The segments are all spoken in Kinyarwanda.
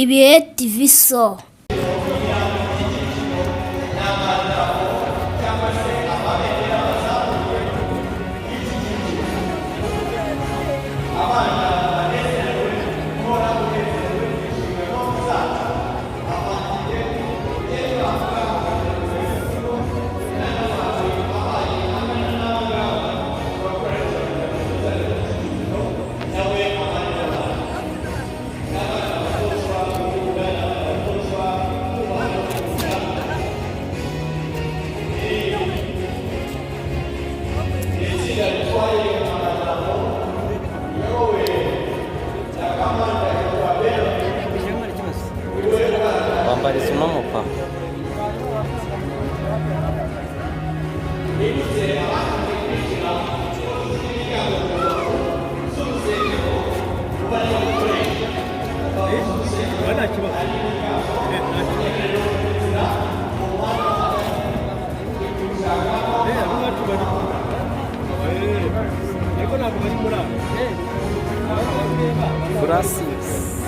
Ibihe TV Show. Wambariza uno mupapa. Francis.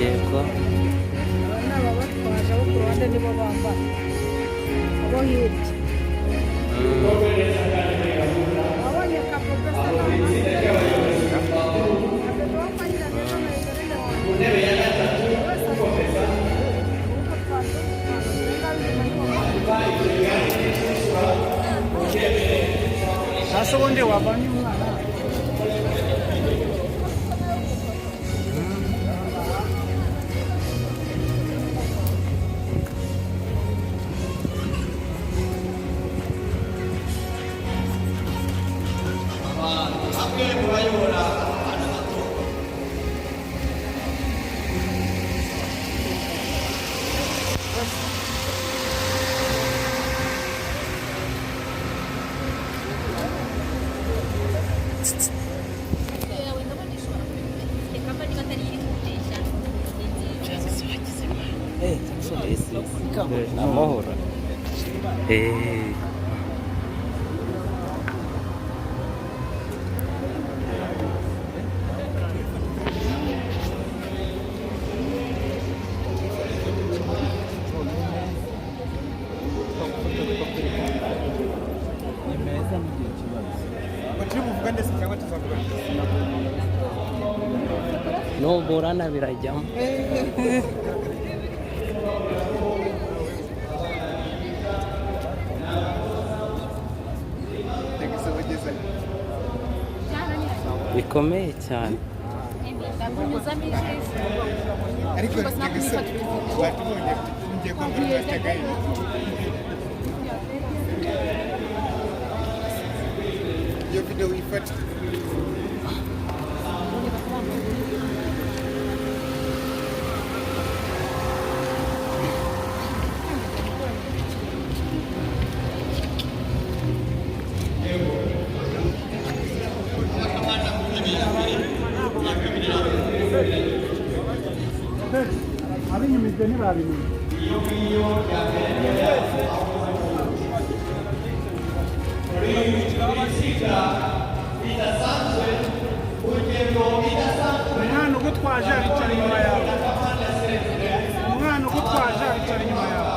Yego. Aba ni ababatwaje, abo ku ruhande nibo bambara, abo hirya. Wabonye kapope se n'amazi wo kwa Nyiraneza na Eveline wanjye wese afite uko twaje Hasi ubundi wavanye umwana. Bamwe mu bayobora abana bato. Amahoro. Eh. Nuburana birajyamo. Bikomeye cyane. Ndakunyuzamo ijisho. Ariko watubonye ngiye kwambara amatagayi. Iyo video uyifata. Ab'inyuma ibyo ntibabimenya. Umwana ugutwaje aricara inyuma yawe. Umwana ugutwaje aricara inyuma yawe.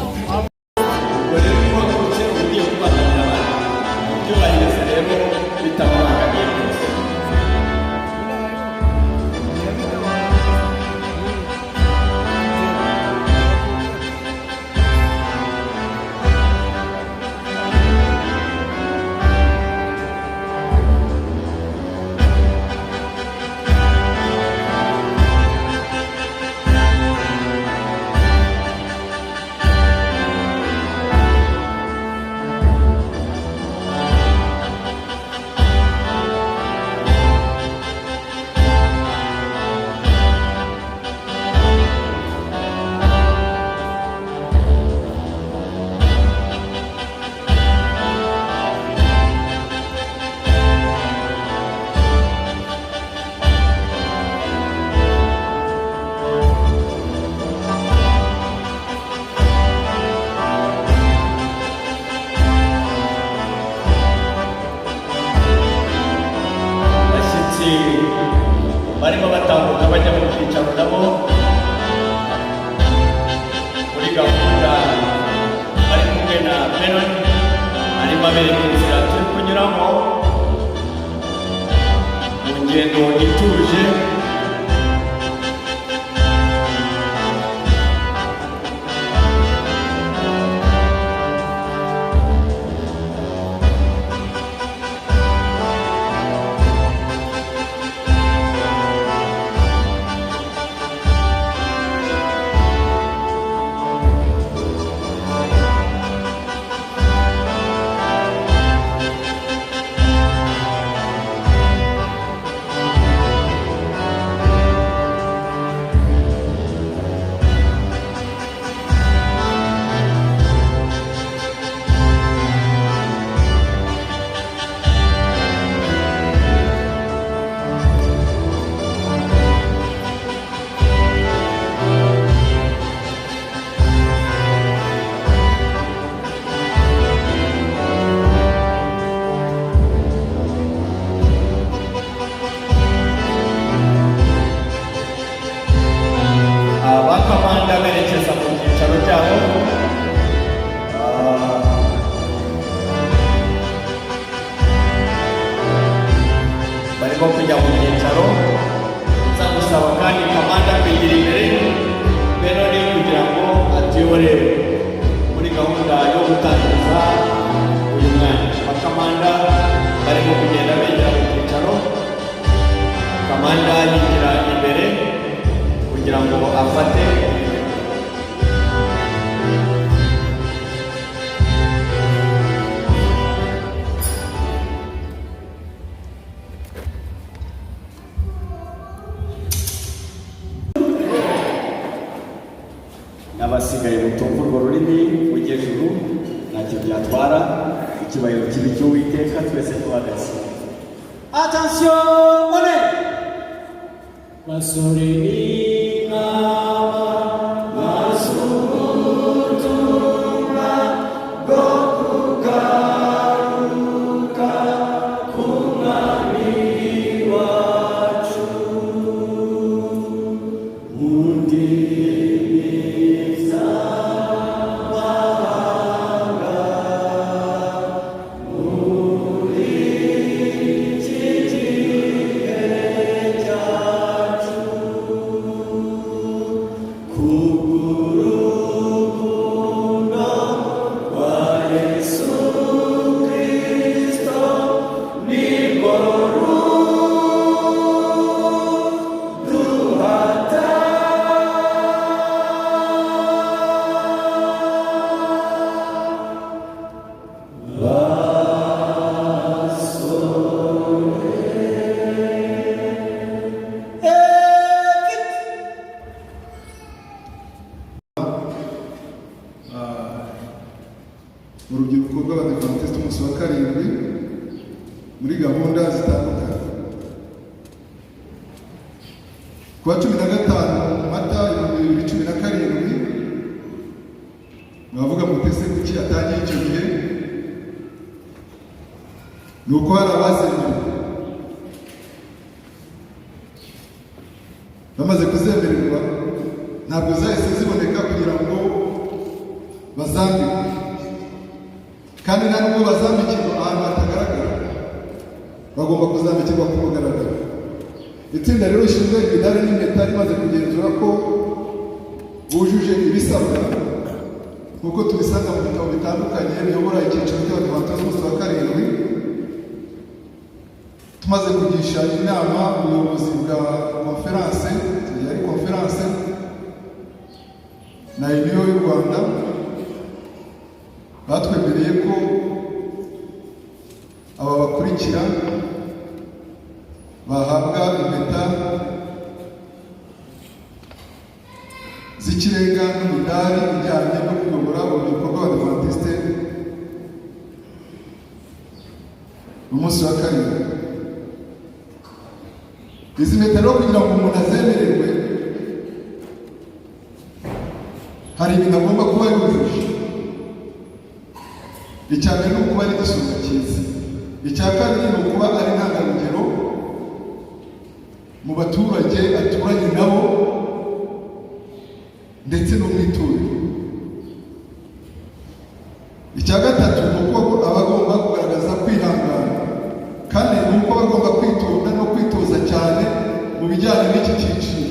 Ubwo rero uhagurutse uba ugiye kubangamira abantu, byubahirize rero bitakubangamiye rwose. Abashyitsi barimo batambuka bajya mu byicaro nabo muri gahunda bari kumwe na Meron, arimo abereka inzira turi kunyuramo mu ngendo ituje. Abakamanda berekeza mu byicaro byabo. Barimo kujya mu byicaro. Nza gusaba kandi kamanda kwigira imbere Benoni kugira ngo atuyobore muri gahunda yo gutangiza uyu mwanya. Abakamanda barimo kugenda begera mu byicaro, kamanda yigira imbere kugira ngo afate. N'abasigaye mutumva urwo rurimi mujye ejuru, ntacyo byatwara. Icyubahiro kibi cy'Uwiteka, twese duhagaze. Attention, honneur! Basore n'intama basubutumwa bwo kugaruka k'Umwami wacu mu ndimi z'amahanga muri iki gihe cyacu kubw'urukundo rwa Yesu Kristo nirwo ruduhata. Urubyiruko rw'Abadivantisiti umunsi wa karindwi muri gahunda zitandukanye. Ku wa 15 Mata 2017, mwavuga muti: "Ese kuki atangiye icyo gihe?" Ni uko hari abazemerewe. Bamaze kuzemererwa, ntabwo zahise ziboneka kugira ngo bazambikwe, kandi nta nubwo bazambikirwa ahantu hatagaragara, bagomba kuzambikirwa ku mugaragaro. Itsinda rero rishinzwe imidari n'impeta rimaze kugenzura ko bujuje ibisabwa nk'uko tubisanga mu bitabo bitandukanye biyobora icyiciro cy'Abadivantisiti b'umunsi wa karindwi, tumaze kugisha inama ubuyobozi bwa konferanse, yari konferanse na Union y'u Rwanda, batwemereye ko aba bakurikira bahabwa impeta z'ikirenga n'imidari ijyanye no kuyobora urubyiruko rw'Abadivantisite umunsi wa karindwi. Izi mpeta rero, kugira ngo umuntu azemererwe, hari ibintu agomba kuba yujuje. Icya mbere ni ukuba ari igisonga cyiza. Icya kabiri ni ukuba ari intangarugero mu baturage aturanye nabo ndetse no mu itorero. Icya gatatu ni uko aba agomba kugaragaza kwihangana, kandi ni uko aba agomba kwitonda no kwitoza cyane mu bijyanye n'iki cyiciro.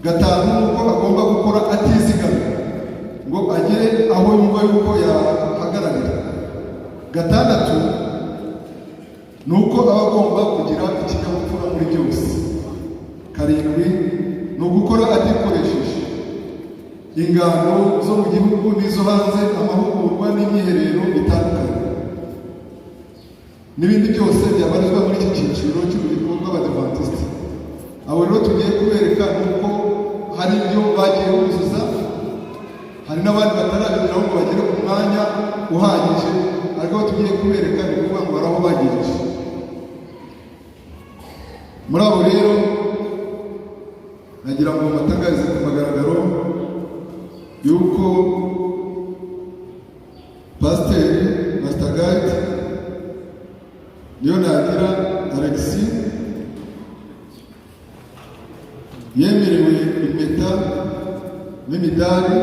Gatanu ni uko agomba gukora atizigama ngo agere aho yumva yuko yahagararira. Gatandatu ni uko aba agomba kugira ikinyabupfura muri byose. Karindwi ni ugukora atikoresheje ingando zo mu gihugu n'izo hanze, amahugurwa n'imyiherero bitandukanye n'ibindi byose byabarizwa muri iki cyiciro cy'urubyiruko rw'Abadivantisiti. Abo rero tugiye kubereka ni uko hari ibyo bagiye buzuza, hari n'abandi batarabigeraho ngo bagere ku mwanya uhagije, ariko abo tugiye kubereka ni ukuvuga ngo hari aho bagejeje. Muri abo rero nagira ngo mbatangarize ku mugaragaro yuko Pasiteri Master Guide Niyonagira Alexis yemerewe impeta n'imidari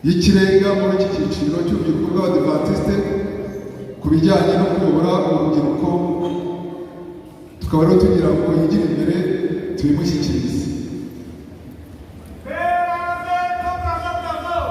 y'ikirenga muri iki cyiciro cy'urubyiruko rw'Abadivantisite ku bijyanye no kuyobora urubyiruko. Tukaba rero tugira ngo yigire imbere tubimushyikirize. Bravo, bravo, bravo!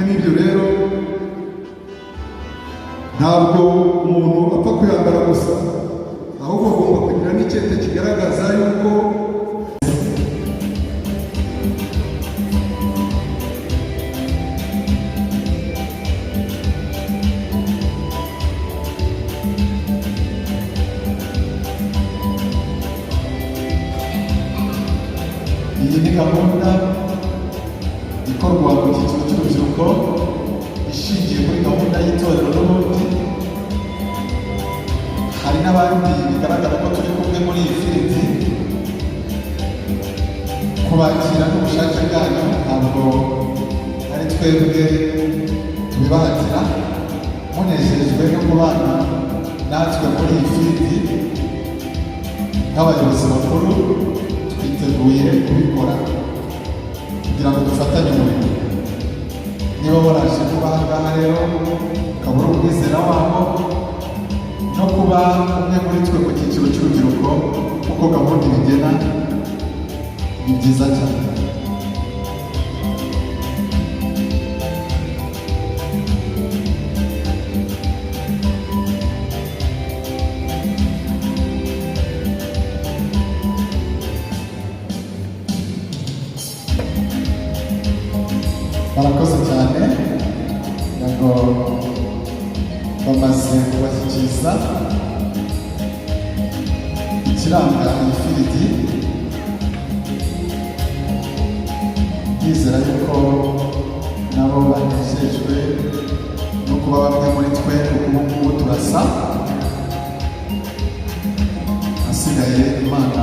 N'ibyo rero, ntabwo umuntu apfa kuyambara gusa, ahubwo agomba kugira n'icyete kigaragaza yuko Iyi ni gahunda ikorwa mu cyiciro cy'urubyiruko, ishingiye kuri gahunda y'itorero. N'ubundi hari n'abandi bigaragara ko turi kumwe muri iyi field. Kubakira n'ubushake bwanyu, ntabwo ari twebwe tubibahatira. Munejejwe no kubana natwe muri iyi field, nk'abayobozi bakuru twiteguye kubikora kugira ngo dufatanye umurimo. Niba waraje kuba aha ngaha rero, ukaba uri umwizera wabo, no kuba umwe muri twe mu cyiciro cy'urubyiruko kuko gahunda ibigena, ni byiza cyane. Barakoze cyane kugira ngo bamaze kubashyikiriza ikiranga iyi field. Ndizera yuko nabo banejejwe no kuba bamwe muri twe, kuko ubu ngubu turasa. Hasigaye Imana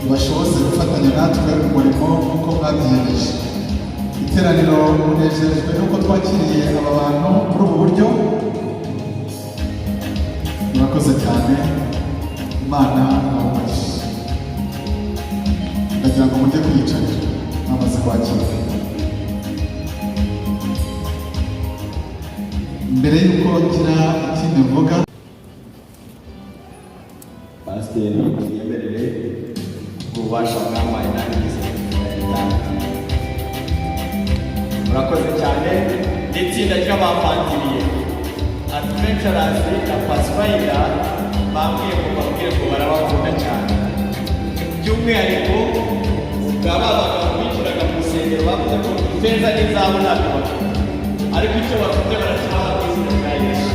ibashoboze gufatanya natwe umurimo nk'uko mwabyiyemeje. Iteraniro, munejejwe n'uko twakiriye aba bantu muri ubu buryo? Murakoze cyane, Imana ibahe. Ndagira ngo mujye kwiyicarira, mwamaze kwakira. Mbere y'uko ngira ikindi mvuga, Pasiteri, yemerere ububasha bwampaye nanjye ndagitanga. Murakoze cyane n'itsinda ry'abapatiriye Adventurers na Pathfinder. Bambwiye ngo babwire ngo barabakunda cyane, by'umwihariko ubwa ba bagabo binjiraga mu rusengero bavuze ko ifeza n'izahabu ntabyo bafite, ariko icyo bafite barakibaha mu izina rya Yesu.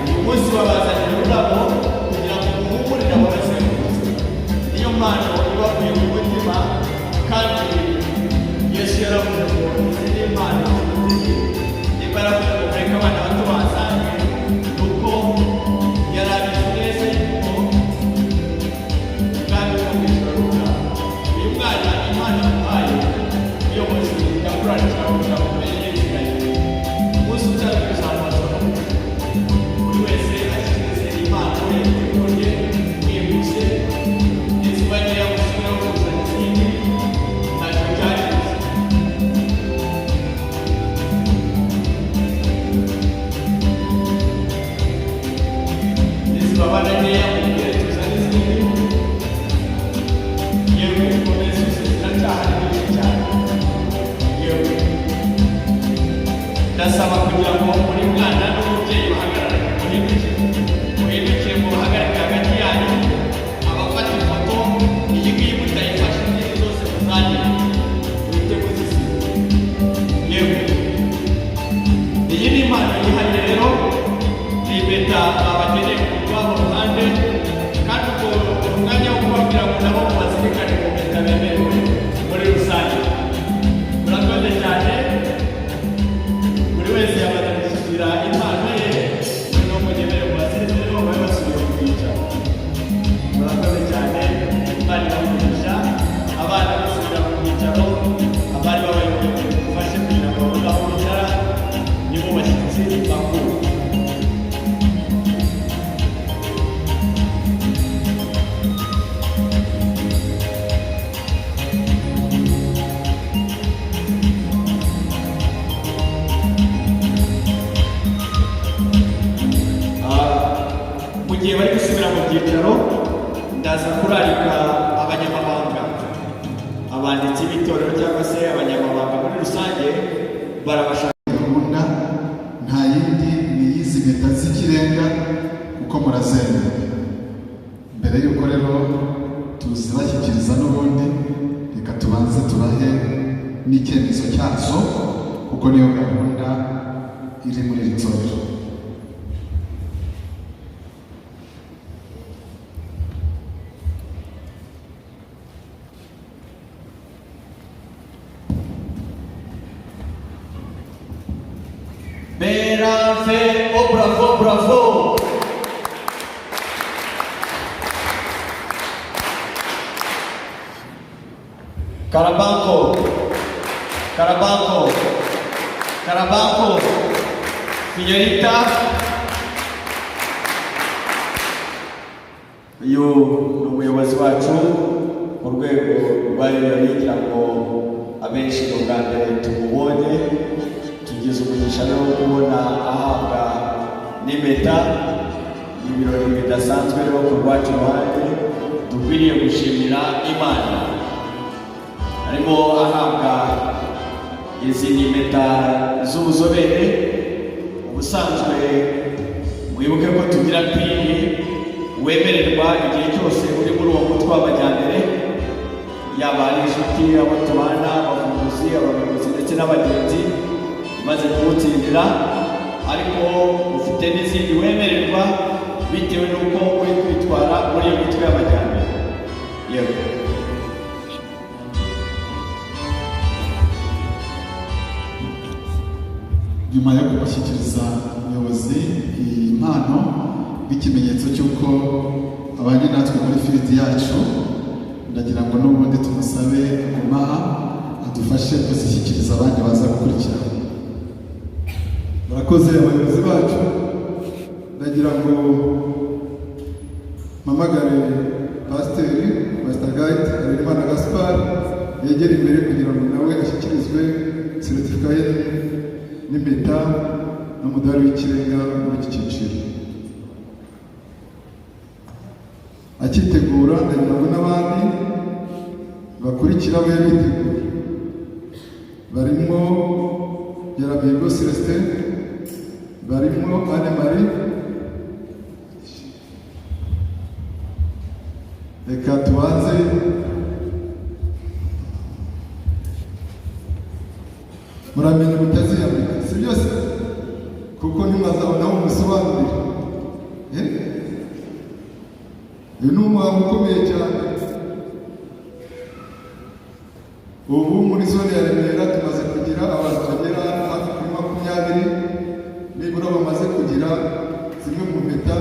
Uyu munsi babazanira ururabo kugira ngo muhumurire ababazengurutse. Niyo mpano ibavuye ku mutima, kandi Yesu yaravuze ngo izi ni impano z'umutima. Nimba yaravuze ngo mureke abana bato basange, ni uko yari abizi neza yuko ubwami bwo mu ijuru ari ubwabo. Uyu mwana, Imana amuhaye, umuyobozi yakurarikira kugira ngo umenye n'inzira ye. Umunsi utazi kuzamubazwa, buri wese ashyikirize impano ye ikunde mwihuse. Niziba nkeya musubire kuzana izindi, ntacyo byangiza. Nizibabana nkeya mubwire tuzane izindi. Yewe, komeza uze, ziracyahari nyinshi cyane. Yewe, ndasaba kugira ngo buri mwana n'umubyeyi bahagarare. Muhindukire, muhindukire, mubahagarike hagati yanyu. Abafata ifoto, iyi ngiyi mutayifashe, izindi zose muzagire muhite muzisiga. Yewe, iyi ni impano yihariye rero, ni impeta babageneye ku rwabo ruhande, kandi ubwo umwanya wo kubabwira ngo nabo mubazirikane ku mpeta bemerewe muri rusange. Murakoze cyane. Buri wese yamaze gushyikira impano ye. Noneho mugemere mu basezereho, babe basubiye ku byicaro. Murakoze cyane, Imana ibamugisha. Abana basubira ku byicaro, abari babayoboye mufashe kugira ngo babone aho bicara, nibo bashyitsi bakuru. Mu gihe bari gusubira mu byicaro, ndaza kurarika abanyamabanga, abanditsi b'itorero cyangwa se abanyamabanga muri rusange. Barabashaka. Gahunda nta yindi, ni iy'izi mpeta z'ikirenga kuko murazemera. Mbere y'uko rero tuzibashyikiriza n'ubundi, reka tubanze tubahe n'icyemezo cyazo, kuko niyo gahunda iri muri iri torero. Berave, oh bravo, bravo! Carabanco, Carabanco, Carabanco, Signorita. Uyu ni umuyobozi wacu mu rwego rwa Union, ngira ngo abenshi ni ubwa mbere tumubonye. Tugize umugisha rero wo kubona ahabwa n'impeta. Ni ibirori bidasanzwe rero ku rwacu ruhande, dukwiriye gushimira Imana. Arimo ahabwa izi ni impeta z'ubuzobere. Ubusanzwe mwibuke ko tugira pini wemererwa igihe cyose uri muri uwo mutwe w'amajyambere, yaba ari inshuti, abo tubana, abavumbuzi, abayobozi ndetse n'abagenzi, umaze kuwutsindira. Ariko ufite n'izindi wemererwa bitewe n'uko uri kwitwara muri iyo mitwe y'amajyambere. Yego. Nyuma yo kumushyikiriza umuyobozi iyi mpano nk'ikimenyetso cy'uko abanye natwe muri field yacu, ndagira ngo n'ubundi tumusabe agumaha adufashe kuzishyikiriza abandi baza gukurikira. Murakoze abayobozi bacu. Ndagira ngo mpamagare pasiteri, Pastor Guide Harerimana Gaspard, yegere imbere kugira ngo nawe ashyikirizwe seritifika ye n'impeta n'umudari w'ikirenga muri iki cyiciro. Akitegura, ndagira ngo n'abandi bakurikira babe bitegura, barimo Geramihigo Celestin, barimo Anne Marie. Reka tubanze muramenye mutaziyambika, si byose, kuko ntimwazabona aho mubisobanurira. Eh? Uyu ni umuhango ukomeye cyane. Ubu muri zone ya Remera tumaze kugira abantu bagera hafi kuri 20 nibura bamaze kugira zimwe mu mpeta.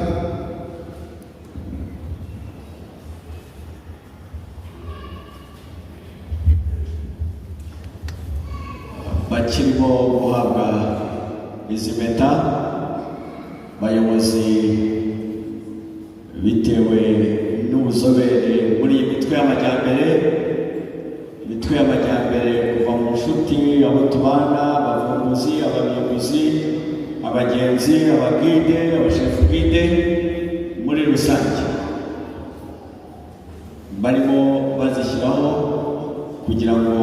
Bakirimo guhabwa izi mpeta, bayobozi, bitewe n'ubuzobere muri iyi mitwe y'amajyambere, imitwe y'amajyambere kuva mu nshuti, abo tubana, abavumbuzi, abayobozi, abagenzi, abagide, abashefu guide muri rusange, barimo bazishyiraho kugira ngo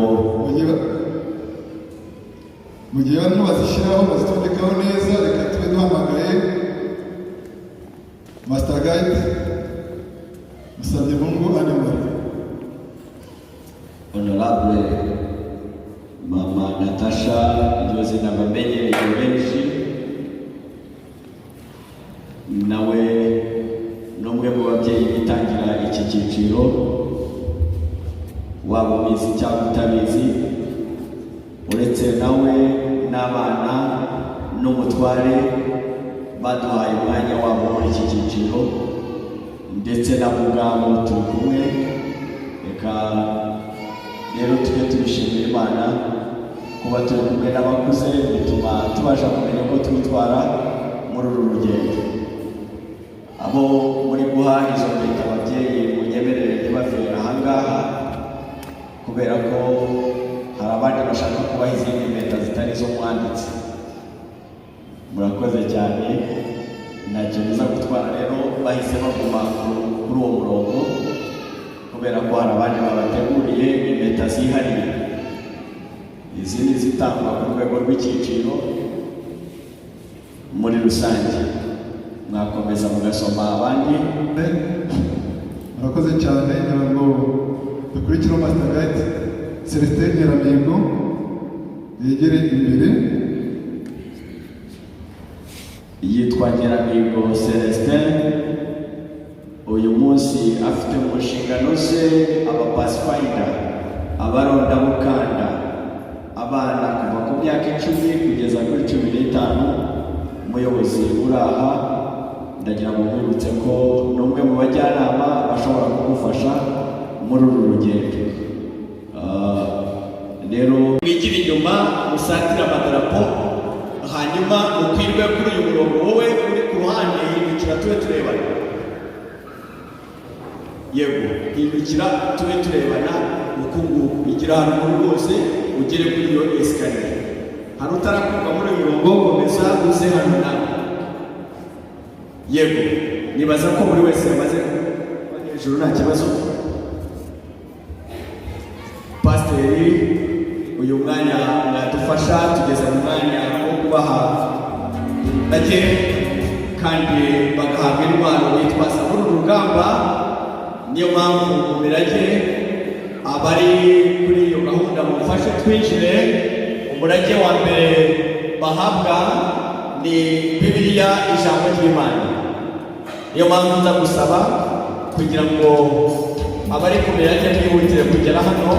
Mu gihe barimo bazishyiraho, bazitondekaho neza, reka tube duhamagaye Master Guide Musabyemungu Anne Marie. Honorable Mama Natasha, iryo zina bamenyereye benshi, nawe ni umwe mu babyeyi bitangira iki cyiciro, waba ubizi cyangwa utabizi. Uretse nawe n'abana n'umutware baduhaye umwanya wabo muri iki cyiciro, ndetse nabo ubwabo turi kumwe. Reka rero tujye tubishimira Imana kuba turi kumwe n'abakuze, bituma tubasha kumenya uko twitwara muri uru rugendo. Abo muri guha izo mpeta, ababyeyi, munyemerere ntibave ahangaha, kubera ko hari abandi bashaka kubaha izindi mpeta zitari izo mwanditse. Murakoze cyane, ntacyo biza gutwara. Rero bahise baguma kuri uwo murongo kubera ko hari abandi babateguriye impeta zihariye. Izi ni izitangwa ku rwego rw'icyiciro muri rusange. Mwakomeza mugasoma abandi. Murakoze cyane. Ngira ngo dukurikireho Master Guide Celestin Nyiramihigo, yegere imbere. Yitwa Nyiramihigo Celestin. Uyu munsi afite mu nshingano ze aba pathfinder, abarondabukanda, abana kuva ku myaka 10 kugeza kuri 15. Umuyobozi uri aha, ndagira ngo nkwibutse ko ni umwe mu bajyanama bashobora kugufasha muri uru rugendo. Rero mwigire inyuma, musatire amadarapo, hanyuma ukwirwe kuri uyu murongo. Wowe uri ku ruhande, hindukira tube turebana. Yego, hindukira tube turebana uku nguku. Igira haruguru rwose, ugere kuri iyo escalier. Hari utarakurwa muri uyu murongo? Komeza uze hano nawe. Yego, nibaza ko buri wese yamaze hejuru, nta kibazo. Pasiteri, uyu mwanya mwadufasha, tugeze mu mwanya wo kubaha bake kandi bagahabwa intwaro bitwaza muri uru rugamba. Niyo mpamvu mu mirage abari kuri iyo gahunda, mufashe twinjire. Umurage wa mbere bahabwa ni Bibiliya, ijambo ry'Imana. Niyo mpamvu nza gusaba kugira ngo abari ku mirage mwihutire kugera hano.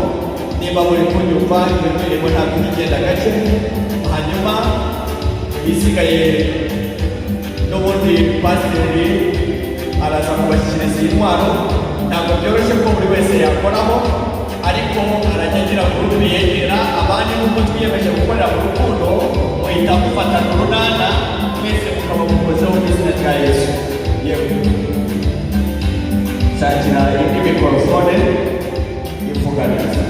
Niba muri kunyumva, iyo ndirimbo ntabwo igenda gake, hanyuma ibisigaye n'ubundi pasiteri araza kubashyikiriza iyi ntwaro. Ntabwo byoroshye ko buri wese yakoraho, ariko arajya agira gurupe yegera abandi. N'ubwo twiyemeje gukorera mu rukundo, muhita mufatana urunana, mwese mukaba mukozeho mu izina rya Yesu. Yewe, shakira indi mikorofone ivuga neza.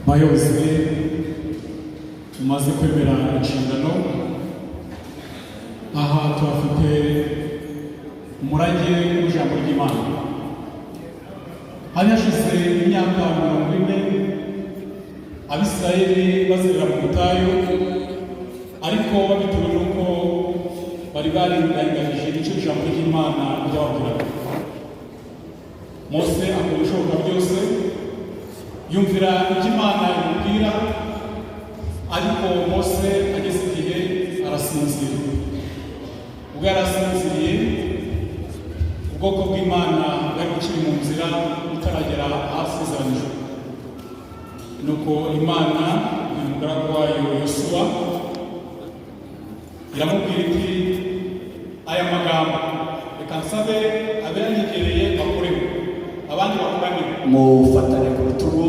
Bayobozi mumaze kwemera inshingano, aha tuhafite umurage w'ijambo ry'Imana. Hari hashize imyaka 40 Abisirayeli bazerera mu butayu, ariko babitewe n'uko bari barirengagije icyo ijambo ry'Imana ryababwiraga. Mose akora ibishoboka byose, yumvira ibyo Imana imubwira, ariko Mose ageze igihe arasinzira. Ubwo yarasinziriye, ubwoko bw'Imana bwari bukiri mu nzira, butaragera ahasezeranijwe. Nuko Imana, umugaragu wayo Yosuwa, iramubwira iti: "Aya magambo reka nsabe abayanyegereye bakoreho, abandi bakoraneho." Mufatane ku rutugu,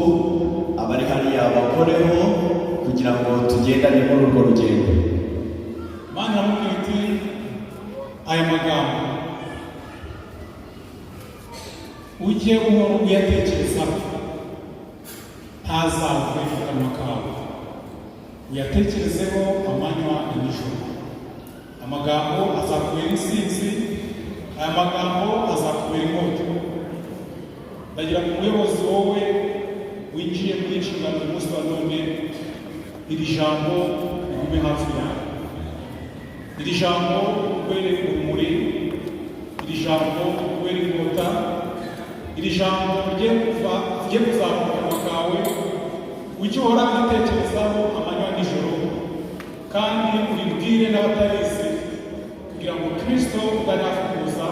abari hariya bakoreho kugira ngo tugendane muri urwo rugendo. Imana iramubwira iti: "Aya magambo ujye uhora uyatekerezaho, ntazave mu kanwa kawe, uyatekerezeho amanywa na nijoro. Amagambo azakubera intsinzi, aya magambo azakubera inkota." Ndagira ngo umuyobozi, wowe winjiye muri inshingano uyu munsi wa none, iri jambo rigume hafi yawe, iri jambo rikubere urumuri, iri jambo rikubere inkota, iri jambo rigiye kuva rigiye kuzava mu kanwa kawe, ujye uhora uritekerezaho amanywa nijoro, kandi uribwire n'abatarizi, kugira ngo Kristo ubwo ari hafi kuza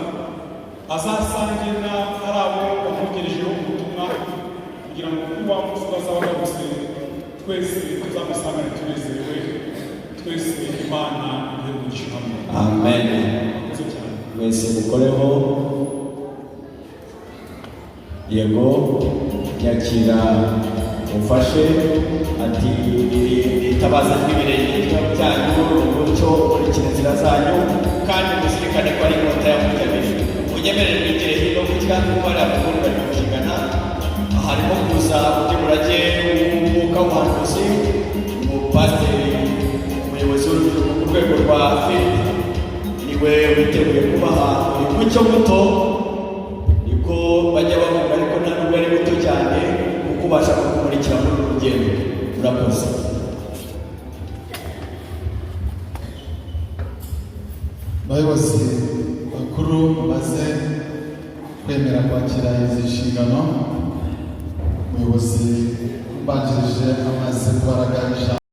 azasange na ari abo bamwogerejeho ubutumwa, kugira ngo kuba umunsi azaba agarutse twese tuzamusangane tunezerewe twese. Imana iduhe umugisha hamwe. Amen. Murakoze cyane. Mwese mukoreho. Yego, yakira. Umfashe ati iri ni itabaza ry'ibirenge byanyu, umucyo umurikira inzira zanyu, kandi muzirikane ko ari inkota ya muryabiri. Munyemerere mwigire hino gutya, kuko hariya mukuru bari kubyigana. Harimo kuza undi murage w'umwuka w'ubuhanuzi, umupasiteri, umuyobozi w'urubyiruko ku rwego rwa field, niwe witeguye kubaha uyu mucyo muto, niko bajya bavuga, ariko nta nubwo ari muto cyane, kuko ubasha kukumurikira muri uru rugendo. Urakoze. Abayobozi bakuru bamaze kwemera kwakira izi nshingano, umuyobozi ubanjirije amaze kubaraga ijambo.